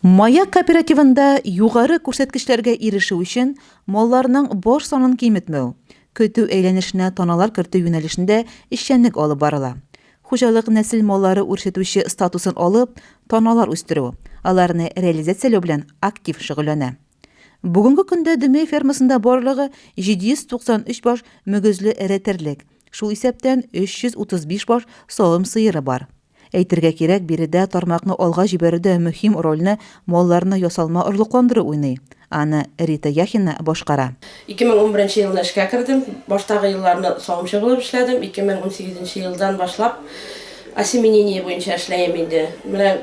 Маяк кооперативында югары күрсәткечләргә ирешү өчен малларның баш санын киметмәү, көтү әйләнешенә таналар кертү юнәлешендә эшчәнлек алып барыла. Хуҗалык нәсел маллары үрчетүче статусын алып, таналар үстерү, аларны реализацияләү белән актив шөгыльләнә. Бүгенге көндә Дөмәй фермасында барлыгы 793 баш мөгезле эре терлек, шул исәптән 335 баш савым сыеры бар. Әйтергә кирәк, биредә тармакны алга җибәрүдә мөһим рольне малларны ясалма орлыкландыру уйный. Аны Рита Яхина башкара. 2011 нче елны эшкә кердем. Баштагы елларны савымчы булып эшләдем. 2018 нче елдан башлап осеменение буенча эшләем инде. Менә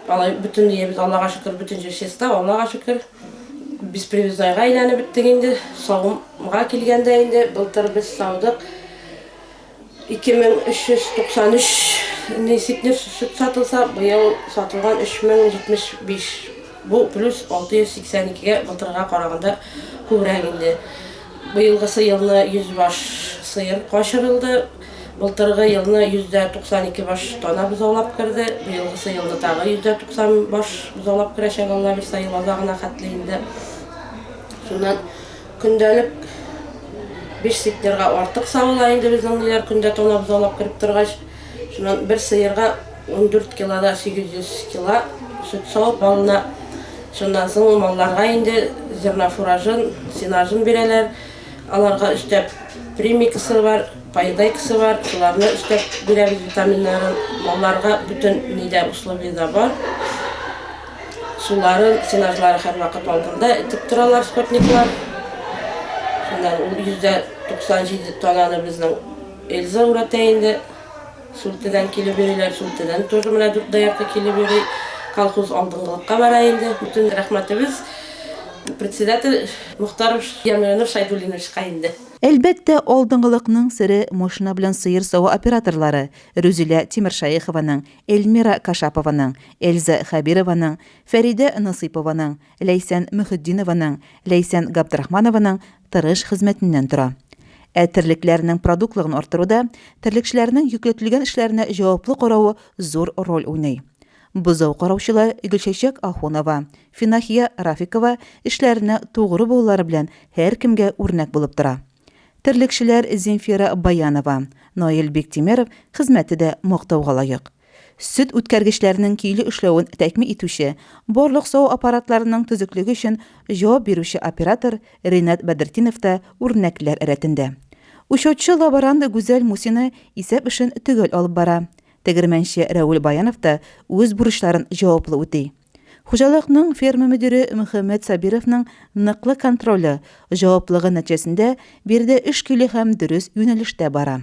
алай бөтен өебез, Аллага шөкер, бөтен җир чиста, Аллага шөкер. Беспривезнойга әйләнеп беттек инде. Савымга килгәндә инде, былтыр без саудык. 2393 ни центнер сөт сатылса, быел сатылган 3075. Бу плюс 682 гә былтырга караганда күбрәк инде. Быелгысы елны 100 баш сыер качырылды. Былтыргы елны 192 баш тана бозаулап керде. Быелгысы елны тагы 190 баш бозаулап керәчәк, Алла бирса, ел азагына хәтле инде. Шуннан Көндәлек биш центнерга артык савыла инде безнең ниләр көндә тона бозаулап кереп торгач. Шуннан бер сыерга 14 кило да 800 кило сөт савып алына. Шуннан соң малларга инде зернофуражын, сенажын бирәләр. Аларга өстәп премиксы бар, поедайкасы бар, шуларны өстәп бирәбез витаминнарын. Малларга бөтен нидә условиядә бар. Суларын, сенажлары һәрвакыт алдында итеп торалар скотниклар. Шуннан ул 197 тоннаны безнең Эльза үрәтә инде. Сүлтедән килеп йөриләр, Сүлтедән тоже менә дүрт доярка килеп йөри. Колхоз алдынгылыкка бара инде. Бөтен рәхмәтебез председатель Мохтаров Ямилнур Шайдуллиновичка инде. Әлбәттә, алдынгылыкның сере машина белән сыер саву операторлары Рүзилә Тимершәехованың, Эльмира Кашапованың, Эльза Хәбированың, Фәридә Насыйпованың, Ләйсән Мөхетдинованың, Ләйсән Габдрахманованың тырыш хезмәтеннән тора. Ә терлекләрнең продуктлыгын арттыруда терлекчеләрнең йөкләтелгән эшләренә җаваплы каравы зур роль уйный. Бозау караучылар Гөлчәчәк Ахунова, Финахия Рафикова эшләренә тугры булулары белән һәркемгә үрнәк булып тора. Терлекчеләр Земфира Баянова, Наил Биктимеров хезмәте дә мактауга лаек. Сөт үткәргечләрнең көйле эшләвен тәэмин итүче, барлык саву аппаратларының төзеклеге өчен җавап бирүче оператор Ринат Бәдертдинов та үрнәкләр рәтендә. Учетчы-лаборант Гүзәл Мусина исәп эшен төгәл алып бара. Тегермәнче Рәүл Баянов та үз бурычларын җаваплы үти. Хуҗалыкның ферма мөдире Мөхәммәт Сабировның ныклы контроле, җаваплыгы нәтиҗәсендә биредә эш көйле һәм дөрес юнәлештә бара.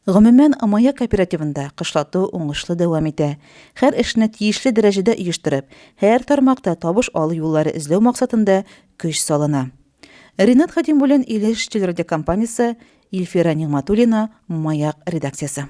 Гомумән, Маяк кооперативында кышлату уңышлы дәвам итә. Һәр эшне тиешле дәрәҗәдә оештырып, һәр тармакта табыш алу юллары эзләү максатында көч салына. Ринат Хәтимуллин, Илеш телерадиокомпаниясе, Илфира Нигъмәтуллина, Маяк редакциясе.